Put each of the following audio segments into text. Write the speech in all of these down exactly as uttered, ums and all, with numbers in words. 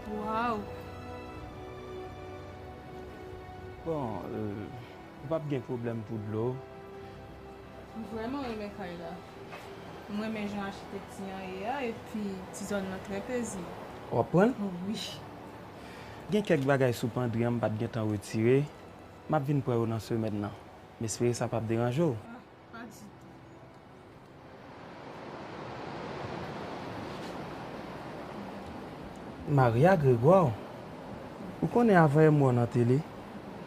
Waw! Bon, euh, ou p ap gen pwoblèm pou dlo. M vrèman renmen kay la. M renmen jan achitekti an ye a, epi ti zòn nan trè pezib. W ap pran l? Wi. Gen kèk bagay sou pandri an m pa t gentan retire. M ap vin pran yo nan semèn nan. M espere sa p ap deranje w. Ah, pa ditou. Maria Grégoire, ou konnen avan yè m wè w nan tele,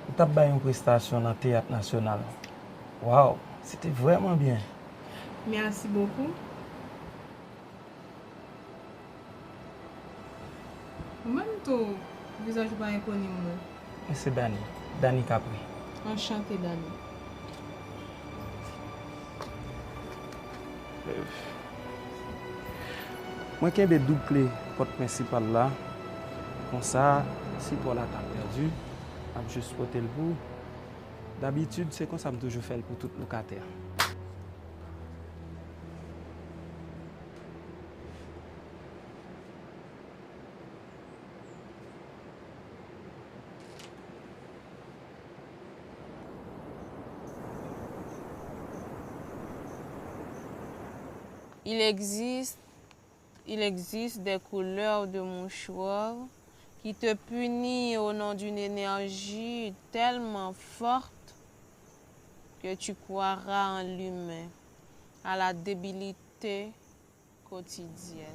ou t ap bay yon prestasyon nan Teyat Nasyonal. Waw, se te vrèman byen. Mèsi bokou. Ou menm tou, vizaj ou pa enkoni m non. Mwen se Dany, Dany Capré. Anchante, Dany. Mwen kenbe doub kle pòt prensipal la. Konsa, si pò la ta pèdi, m ap jis pote l pou ou. Dabitid, se konsa m toujou fè l pou tout lokatè. Il existe, il existe des couleurs de mouchoir qui te punit au nom d'une énergie tellement forte que tu croiras en l'humain, à la débilité quotidienne.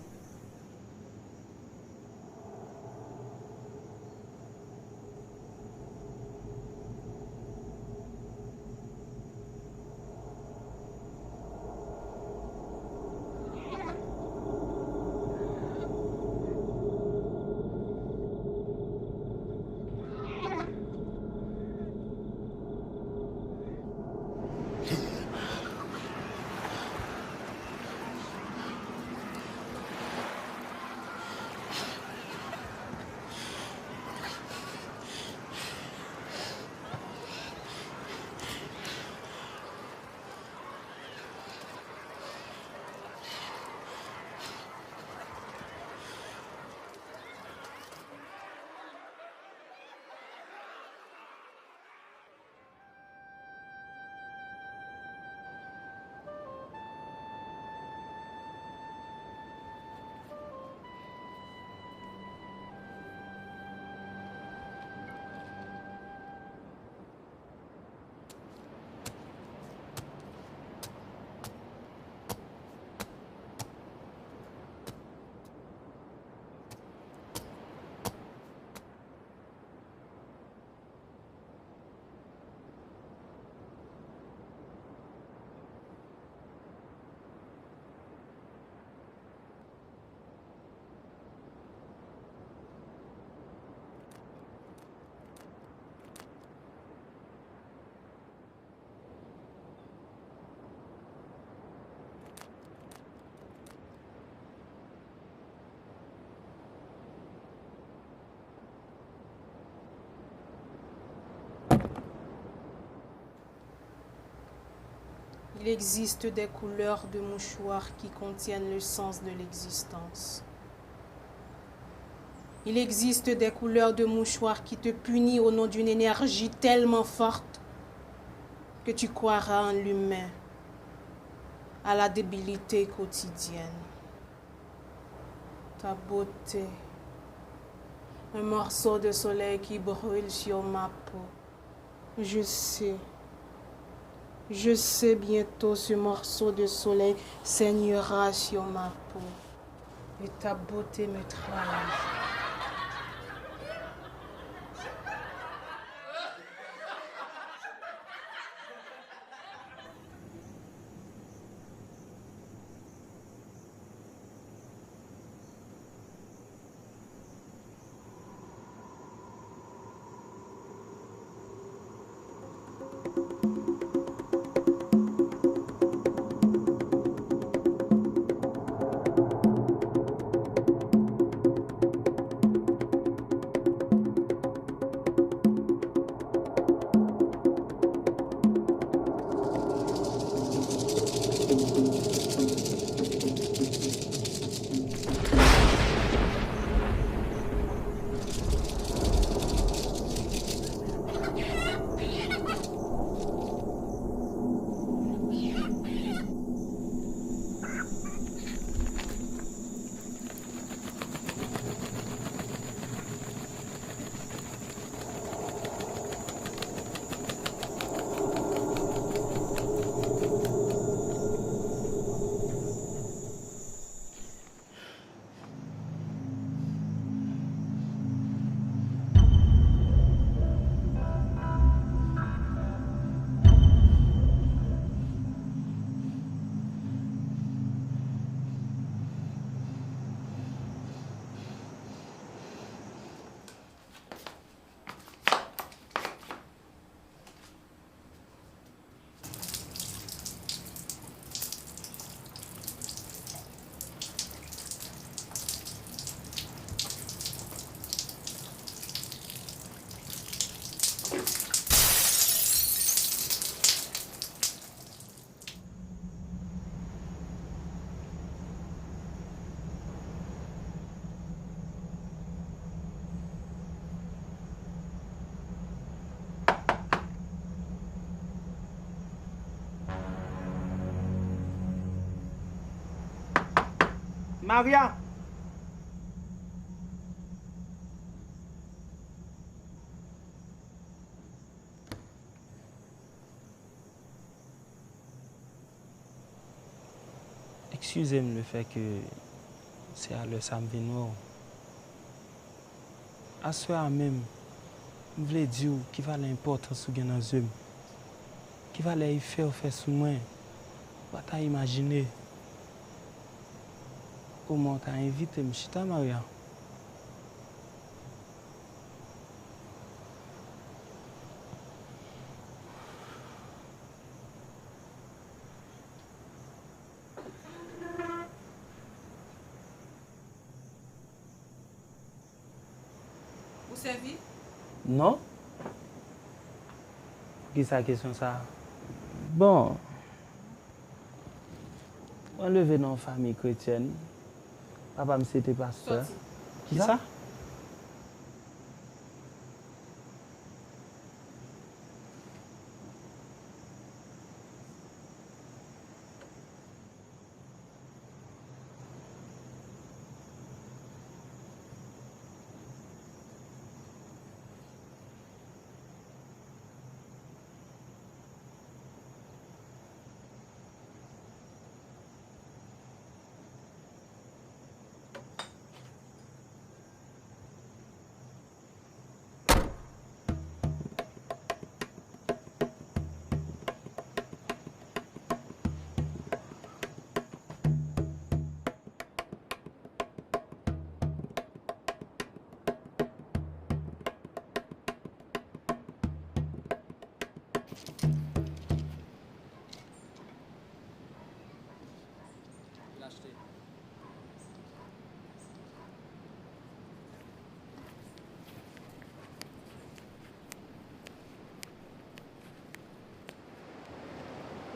Il existe des couleurs de mouchoirs qui contiennent le sens de l'existence. Il existe des couleurs de mouchoirs qui te punit au nom d'une énergie tellement forte que tu croiras en l'humain, à la débilité quotidienne. Ta beauté, un morceau de soleil qui brûle sur ma peau. Je sais, je sais, bientôt ce morceau de soleil saignera sur ma peau. Et ta beauté me trahit. Maria! Eskize m lefètke se a lè sa m vin wè w. Aswè a menm, m vle di w ki valè enpòtans ou gen nan zye m, ki valè efè w fè sou mwen, ou pa ta imajine. Omwen w ta envite m chita, Maria. Ou sèvi? Non. Poukisa kesyon sa a? Bon, mwen leve nan yon fanmi kretyèn. Papa m se te pastè. Sòti. Kisa?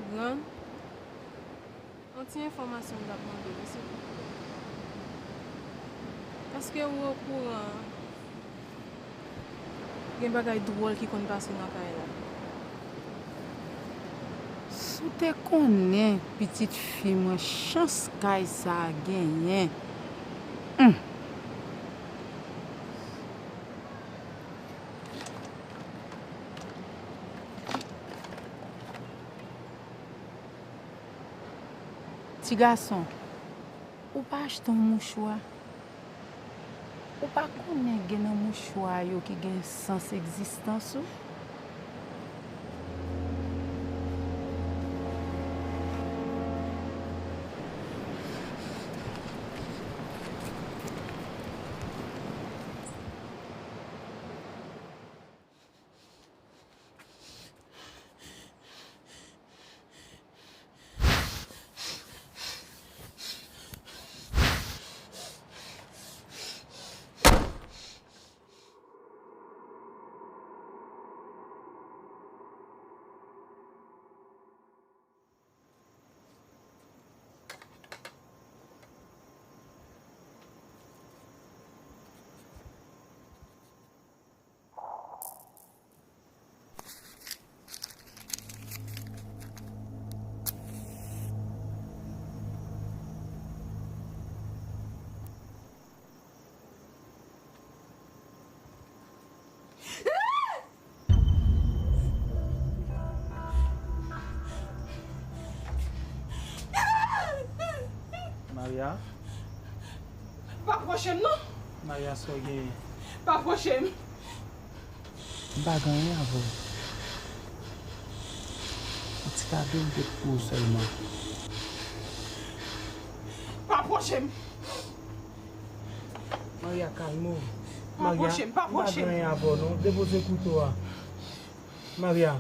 Grann, yon ti enfòmasyon m t ap mande w, silvouplè. Èske ou okouran gen bagay dwòl ki konn pase nan kay la? Si w te konnen, pitit fi mwen, chans kay sa a genyen. Humm. Ti gason, ou pa achte yon mouchwa? Ou pa konnen gen nan mouchwa yo ki gen sans egzistans ou? Maria? Pa pwoche m non! Maria, sa w genyen? Pa pwoche m! M pa gen anyen avè w. Yon ti kado m te pou ou sèlman. Pa pwoche m! Maria, kalme w. Pa pwoche m, pa pwoche m. Maria, m pa gen anyen avè w non. Depoze kouto a. Maria.